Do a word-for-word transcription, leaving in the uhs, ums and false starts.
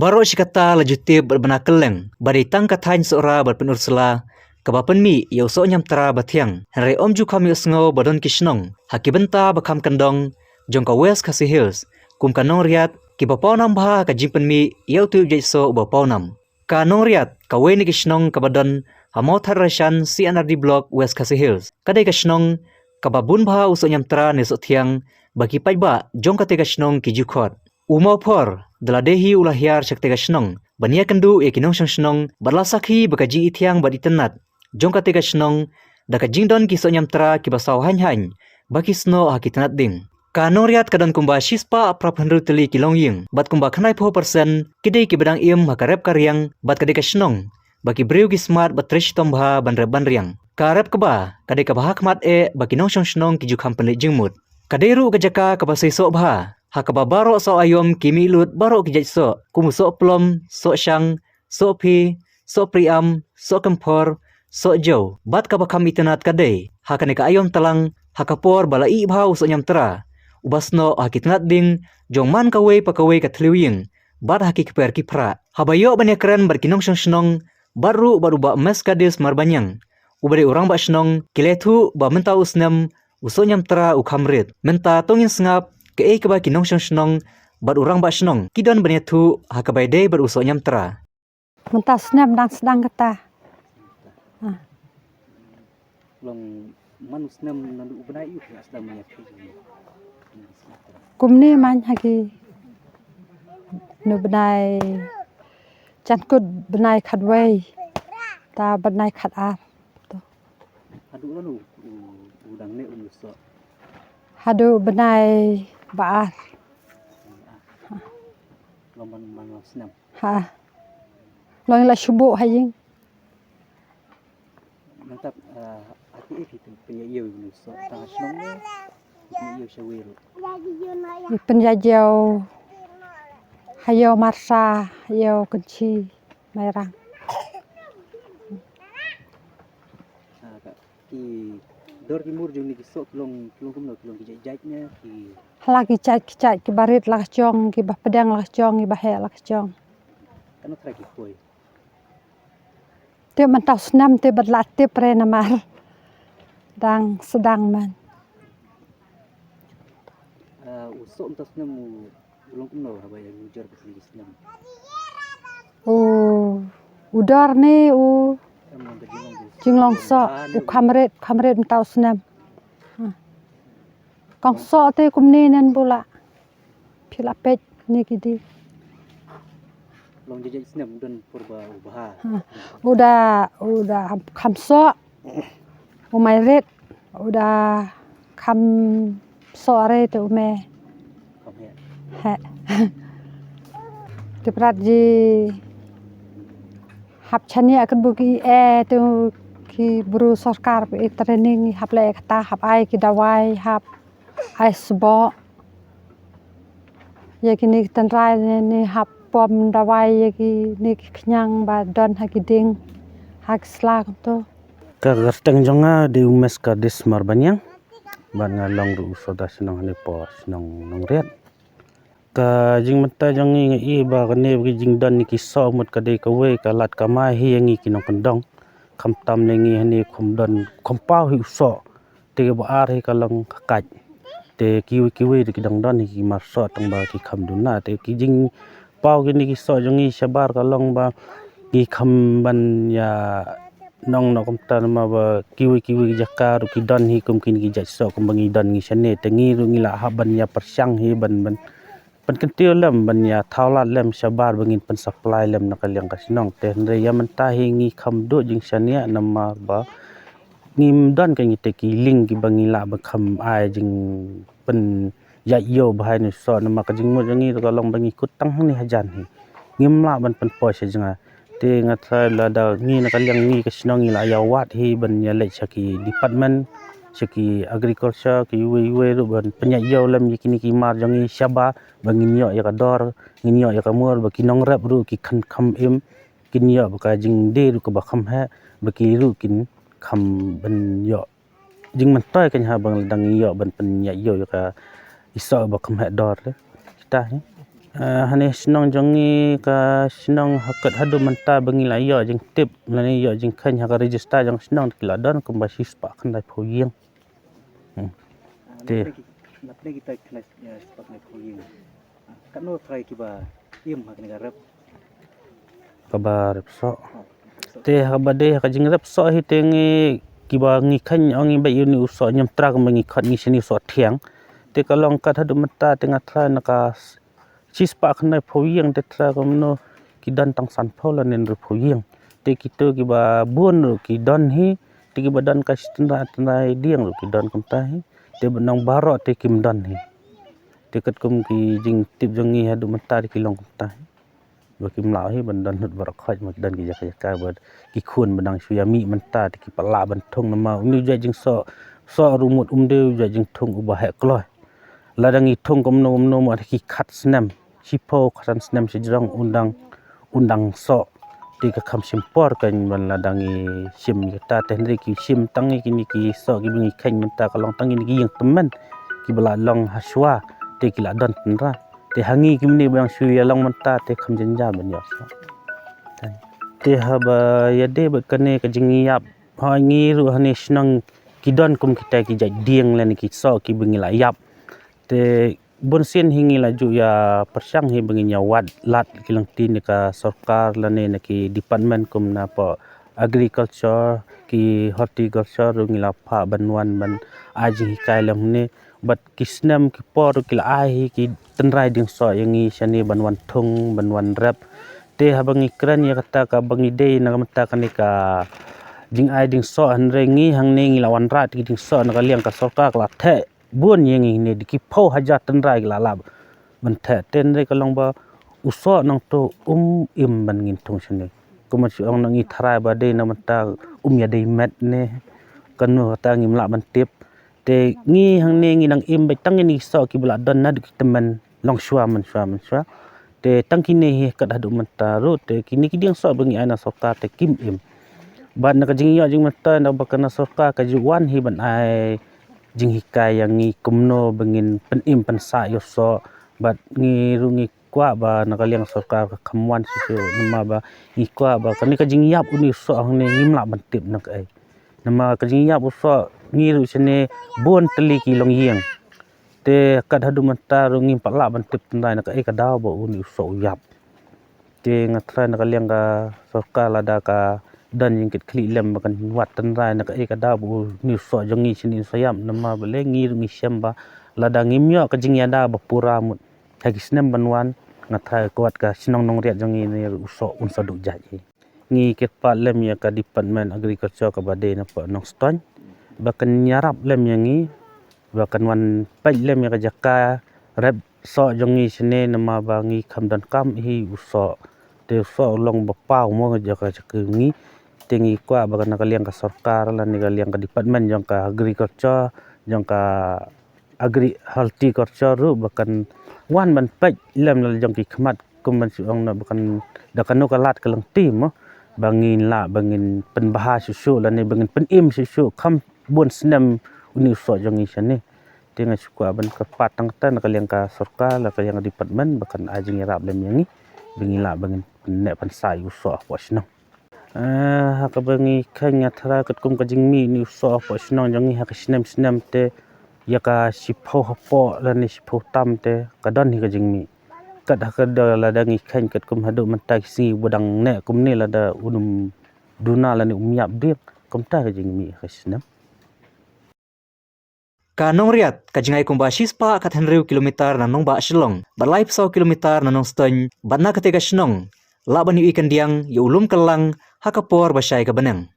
Baroh shi katta la ju tip bad bna kylleng ba dei tang ka thaiñ Sohra bad Pynursula kaba pynmih ïa u Sohñiamtra ba thiang. Hynrei ym ju kham ïohsngew ba don ki shnong ha ki bynta ba kham kyndong jong ka West Khasi Hills, kum ka Nongriat, kiba pawnam bha ha ka jingpynmih ïa utu u jait soh uba pawnam. Ka Nongriat kawei na ki shnong kaba don ha Mawthadraishan C and R D Block, West Khasi Hills. Ka dei ka shnong kaba bun bha u Sohñiamtra ne Sohthiang ba ki paidbah jong kata ka shnong ki ju khot. U Mawphor da lade hi u la hiar sha kata ka shnong ban ïakynduh ïa ki nongshong shnong bad la sakhi ba ka jingithiang bad itynnad jong kata ka shnong da ka jingdon ki Sohñiamtra kiba saw haiñ haiñ ba ki snoh ha ki tnat ding. Ka Nongriat ka don kumba shispah phra phew hynriew tylli ki longïing bad kumba khyndaiphew persen ki dei kiba dang im ha ka rep ka riang bad ka dei ka shnong ba ki briew ki smat bad trei shitom bha ban rep ban riang. Ka rep kba ka dei kaba ha khmat eh ba ki nongshong shnong ki ju kham pynleit jingmut. Ka dei ruh ka jaka kaba seisoh bha ha kaba baroh saw aïom ki mih lut baroh ki jait soh kum u soh plom, soh shang, soh phi, soh priam, soh kymphor, soh jew. Bad kaba kham itynnad ka dei ha kane ka aïom tlang ha ka por ba la ih bha u Sohñiamtra uba snoh ha ki tnat ding jong man kawei pa kawei ka thliew ïing bad ha ki kper ki phrah. Haba ïoh ban ïakren bad ki nongshong shnong bad ruh bad u Bah Meskadis Marbaniang uba dei u rangbah shnong, ki la ïathuh ba mynta u snem u Sohñiamtra u kham rit. Mynta to ngin sngap kaei kaba ki nongshong shnong bad u rangbah shnong ki don ban ïathuh ha kaba ïadei bad u Sohñiamtra. Mynta u snem dang sdang kata. Ah. Long man u snem naduh u bnai ïu phi la sdang ban ïa phi? Kumne man ha ki nu bnai, jan kut bnai khatwei ta bnai khatar. To. Haduh lano u, u, u dang leh u soh? Haduh bnai ba ar. Long man man long snem. Ha. Long la shubu ha ïing. Nangta, ah, ha kiei phi pyn, pynïaid ïew ïa u soh, tang ha shnong ne phi pynïaid ïew sha wei ruh? Pynïaid ïew ha ïew Marsa, ha ïew Kynshi, Mairang. Ah, ka, ki dor ki mur jong kine ki soh ki long, ki long kumno, ki long ki jait jait ne ki? Hala ki jait ki jait, kiba rit la ka jong, kiba pdeng la ka jong, kiba heh la ka jong. Katno trai ki poi? Te mynta u snem te bad la tip re namar dang sdang man. Ah, u soh mynta u snem u, u long kumno haba ïa nujor ka snem? U, u dor ne u jinglong soh, u kham rit, kham rit mynta u snem. Ha. Kong soh te kumne nen bula. Phi la peit ne ki dei. Long jait jait snem don por ba u bha. Ha. U da, u da kham soh. U mai rit. U da kham soh re te u me. Kham heh. Heh. Te prat ji hap chania kat bu ki e te ki bru sorkar e training hap le kata hap ai ki dawai hap ai sboh. Ïa kine ki tynrai ne, ne hap pom dawai ïa kine ki khñiang ba don ha ki dieng ha ki sla kumto. Ka kyrteng jong nga dei u Meskadis Marbaniang. Bad nga long ruh u sordar shnong hane po shnong Nongriat. Ka jingmynta jong ngi nga i ba kane ba ki jingdon ïa ki soh mut ka dei kawei ka lad kamai hi ïa ngi ki nongkyndong. Khamtam ne ngi hane kham don kham paw hi u soh. Te kaba ar hi ka long ka kait. Te kiwei kiwei te ki dang don hi ki mar soh tang ba ki kham duna. Te ki jingpaw kine ki soh jong ngi shabar ka long ba ngi kham ban ïa nong noh kumta namar ba kiwei kiwei ki jaka ruh ki don hi kum kine ki jait soh kum ba ngi don ngi shane. Te ngi ruh ngi la hap ban ïa pyrshang hi ban, ban pynkyntiew lem ban ïa thaw lad lem shabar ba ngin pynsupply lem na ka liang ka shnong. Te hynrei ïa mynta hi ngi kham duh jingshaniah namar ba ngim don ka ngi te ki lieng kiba ngi lah ba kham ai jingpynïaid ïew bha ïa une u soh namar ka jingmut jong ngi ruh ka long ba ngi kut tang hangne hajan hi. Ngim lah ban pynpoi sha jngai. Te nga tharai lada ngi na ka liang ngi ka shnong ngi la ïa wad hi ban ïa leit sha ki department, sha ki agriculture, ki uwei uwei ruh ban pynïaid ïew lem ïa kine ki mar jong ngi shabar ba ngin ïoh ïa ka dor, ngin ïoh ïa ka mur, ba ki nongrep ruh ki khan kham im, kin ïoh ba ka jingdie ruh kaba kham heh, ba ki ruh kin kham ban ïoh jingmyntoi kan ha ba nga la dang ïoh ban pynïaid ïew ïa ka i soh ba kham heh dor te. Kita hi. Eh, hane shnong jong ngi ka shnong hakat haduh mynta ba ngi la ïoh jingtip lane ïoh jingkheiñ ha ka register jong shnong ki la don kumba shispah khyndai phew ïing. Hmm. Te. Napne kita khyndai, eh, shispah khyndai phew ïing. Katno trai kiba im ha kane ka rep? Kaba rep soh. Te haba dei ha ka jingrep soh hi te ngi kiba ngi kheiñ ong ngi ba uni u soh ñiamtra kumba ngi khot ngi shini u soh thiang. Te ka long kat haduh mynta te nga trai na ka shispah khyndai phew ïing te trai kumno ki don tang san phew lane hynriew phew ïing. Te kito kiba bun ruh ki don hi, te kiba don ka shi tynrai tynrai dieng ruh ki don kumta hi. Te ba nang baroh te kim don hi. Te katkum ki jingtip jong ngi haduh mynta te ki long kumta hi. Ba kim lah hi ban don lut baroh khoit ma ki don ki jaka jaka ba ki khun ba dang shu ïa mih mynta te ki pat lah ban thung namar uni u jait jingsoh, soh ruh mut um dei u jait jingthung uba heh kloi. Lada ngi thung kumno kumno mut ki khat snem, shiphew khat snem shajrong un dang, un dang soh. Te ka kham shim por kan ban lada ngi shim ïa kata te hynrei ki shim tang ïa kine ki soh kiba ngi kheiñ mynta ka long tang ïa kine ki ïing tymmen kiba la long ha shuwa te ki la don tynrai. Te ha ngi kumne ba dang shu ïa long mynta te kham jynjar ban ïoh soh. Te haba ïadei bad kane ka jingïap ha ngi ruh hane shnong ki don kum kita ki jait dieng lane ki soh kiba ngi la ïap. Te bun sien hi ngi la ju ïa pyrshang hi ba ngin ïa wad lad ki lynti na ka sorkar lane na ki department kum na pdeng agriculture, ki horticulture ruh ngi la phah ban wan ban ai jinghikai lem hangne. Bad ki snem ki por ruh ki la ai hi ki tynrai dieng soh ïa ngi shane ban wan thung ban wan rep. Te haba ngi kren ïa kata kaba ngi dei na ka mynta kane ka jingai dieng soh hynrei ngi hangne ngi la wanrah ki dieng soh na ka liang ka sorkar ka la theh bun ïa ngi ne da ki phew hajar tynrai ki la lah ban theh. Te hynrei ka long ba u soh nangto um im ban ngin thung shane. Kumba shu ong na ngi tharai ba dei na mynta um ïa dei met ne kano kata ngim lah ban tip. Te ngi hangne ngi nang im beit tang ïa ki soh kiba la don naduh ki tymmen long shuwa man shuwa man shuwa. Te tang kine hi kat haduh mynta ruh te kine ki dieng soh ba ngi ai na sorkar te kim im. Bad na ka jingïoh jingmyntoi na ba ka na sorkar ka ju wan hi ban ai jinghikai ïa ngi kumno ba ngin pynim pynsah ïa u soh. Bad ngi ruh ngi kwah ba na ka liang sorkar ka kham wan shisha namar ba ngi kwah ba kane ka jingïap une u soh hangne ngim lah ban tip na kaei. Namar ka jingïap u soh ngi ruh shane bun tylli ki longïing. Te kat haduh mynta ruh ngim pat lah ban tip tynrai na kaei ka daw ba une u soh u ïap. Te nga tharai na ka liang ka sorkar lada ka don jingkitkhlieh lem ba kan wad tynrai na kaei ka daw ba une u soh jong ngi shane un sa ïap namar balei ngi ruh ngi shem ba lada ngim ïoh ka jingïada ba pura mut ha ki snem ban wan nga tharai ka wat ka shnong Nongriat jong ngi ne ruh u soh un sa duh jait hi. Ngi kyrpad lem ïa ka Department Agriculture kaba dei na pdeng Nongstoiñ ba kan ïarap lem ïa ngi ba kan wan peit lem ïa ka jaka rep soh jong ngi shane namar ba ngi kham donkam hi u soh. Te u soh u long ba paw mo ka jaka jaka ngi. Te ngi kwah ba kan na ka liang ka sorkar lane ka liang ka department jong ka agriculture jong ka agri horticulture ruh ba kan wan ban peit lem la jong ki khmat kum ban shu ong na ba kan da kano ka lad ka lynti mo ba ngin lah ba ngin pynbha shuh shuh lane ba ngin pynim shuh shuh kham bun snem une u soh jong ngi shane. Te nga shu kwah ban kyrpad tang kata na ka liang ka sorkar la ka liang ka department ba kan ai jingïarap lem ïa ngi ba ngin lah ba ngin pynneh pynsah ïa u soh hapoh shnong. Eh, ha kaba ngi kheiñ nga tharai katkum ka jingmih une u soh hapoh shnong jong ngi ha ka snem snem te ïa ka shiphew hapoh lane shiphew tam te ka don hi ka jingmih. Kat ha ka da lada ngi kheiñ katkum haduh mynta ki sngi ba dang neh kumne lada un ym duna lane um ïap dieng kumta ka jingmih ha ka snem. Ka Nongriat ka jngai kumba shispah khathynriew kilometer na nongbah Shillong bad laiphew saw kilometer na Nongstoiñ bad na kata ka shnong lah ban ïohi khyndiat ïa u lum ka lang ha ka por ba shai ka bneng.